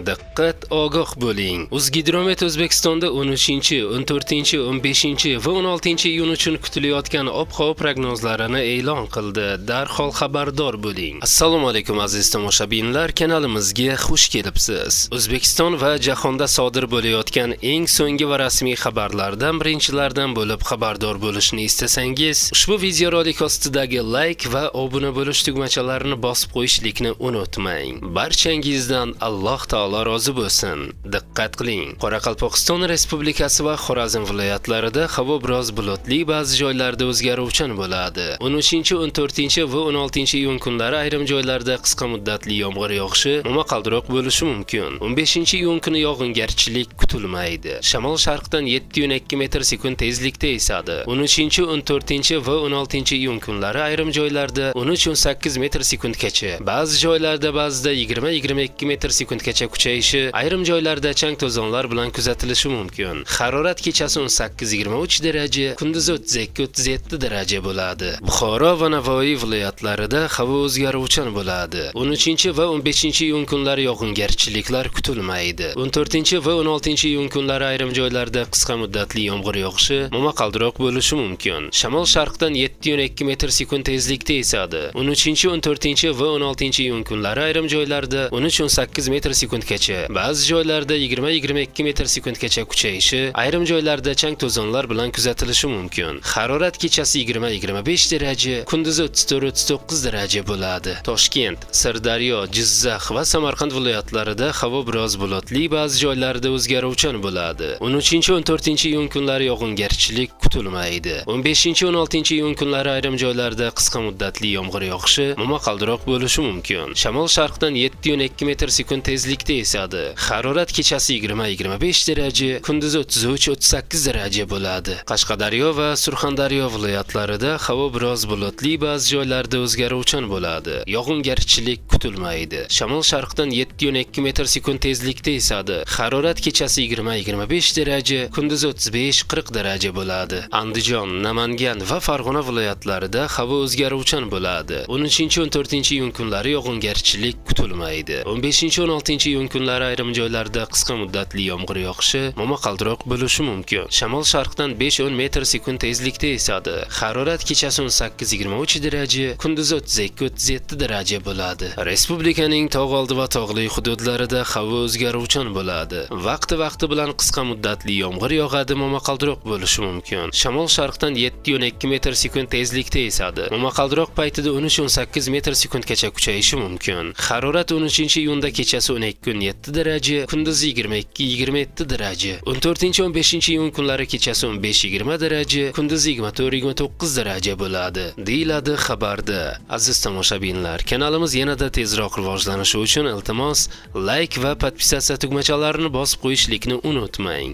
Diqqat, ogoh bo'ling. O'zgidromet O'zbekistonda 13, 14, 15 va 16 iyun uchun kutilayotgan ob-havo prognozlarini e'lon qildi. Darhol xabardor bo'ling. Assalomu alaykum, aziz tomoshabinlar, kanalimizga xush kelibsiz. O'zbekiston va jahonda sodir bo'layotgan eng so'nggi va rasmiy xabarlardan birinchilardan bo'lib xabardor bo'lishni istasangiz, ushbu videorolik ostidagi like va obuna bo'lish tugmachalarini bosib qo'yishlikni unutmang. Barchangizdan Alloh taolo rozi bo'lsin. Diqqat qiling. Qoraqalpog'iston Respublikasi va Xorazm viloyatlarida havo biroz bulutli, ba'zi joylarda o'zgaruvchan bo'ladi. 13, 14 va 16 iyun kunlari ayrim joylarda qisqa muddatli yomg'ir yog'ishi, momaqaldiroq bo'lishi mumkin. 15 iyun kuni yog'ingarchilik kutilmaydi. Shamol sharqdan 7,2 metr sekund tezlikda esadi. 13, 14 va 16 iyun kunlari ayrim joylarda 13-18 metr sekundgacha, ba'zi joylarda ba'zida 20-22 metr sekundgacha kuchayishi, ayrim joylarda chang to'zonlar bilan kuzatilishi mumkin. Harorat kechasi 18-23 daraja, kunduzi 32-37 daraja bo'ladi. Buxoro va Navoiy viloyatlarida havo o'zgaruvchan bo'ladi. 13 va 15 iyun kunlari yog'ingarchiliklar kutilmaydi. 14 va 16 iyun kunlari ayrim joylarda qisqa muddatli yomg'ir yog'ishi, momaqaldiroq bo'lishi mumkin. Shamol sharqdan 7,2 metr sekund tezlikda esadi. 13, 14 va 16 iyun kunlari ayrim joylarda 13-18 metr sekundgacha, ba'zi joylarda 20-22 metr sekundgacha kuchayishi, ayrim joylarda chang to'zonlar bilan kuzatilishi mumkin. Harorat kechasi 20-25 daraja, kunduzi 34-39 daraja bo'ladi. Toshkent, Sirdaryo, Jizzax va Samarqand viloyatlarida havo biroz bulutli, ba'zi joylarda o'zgaruvchan bo'ladi. 13-14 iyun kunlari yog'ingarchilik kutilmaydi. 15-16 iyun kunlari ayrim joylarda qisqa muddatli yomg'ir yog'ishi, momaqaldiroq bo'lishi mumkin. Shamol sharqdan 7,2 metr sekund tezlikda esadi. Harorat kechasi 20-25 daraja, kunduzi 33-38 daraja bo'ladi. Qashqadaryo va Surxondaryo viloyatlarida havo biroz bulutli, ba'zi joylarda o'zgaruvchan bo'ladi. Yog'ingarchilik kutilmaydi. Shamol sharqdan 7,2 metr sekund tezlikda esadi. Harorat kechasi 20-25 daraja, kunduzi 35-40 daraja bo'ladi. Andijon, Namangan va Farg'ona viloyatlarida havo o'zgaruvchan bo'ladi. 13-14 iyun kunlari yog'ingarchilik kutilmaydi. 15-16 iyun kunlari ayrim joylarda qisqa muddatli yomg'ir yog'ishi, momaqaldiroq bo'lishi mumkin. Shamol sharqdan 5-10 metr sekund tezlikda esadi. Harorat kechasi 18-23 daraja, kunduzi 32-37 daraja bo'ladi. Respublikaning tog' oldi va tog'li hududlarida havo o'zgaruvchan bo'ladi. Vaqti-vaqti bilan qisqa muddatli yomg'ir yog'adi, momaqaldiroq bo'lishi mumkin. Shamol sharqdan 7,2 metr sekund tezlikda esadi. Momaqaldiroq paytida 13-18 metr sekundgacha kuchayishi mumkin. Harorat 13 iyunda kechasi 12-17 daraja, kunduzi 22-27 daraja. 14-15 iyun kunlari kechasi 15-20 daraja, kunduzi 24-29 daraja bo'ladi, deyiladi xabarda. Aziz tomoshabinlar, kanalimiz yanada tezroq rivojlanishi uchun, iltimos, like va подписаться tugmachalarini bosib qo'yishlikni unutmang.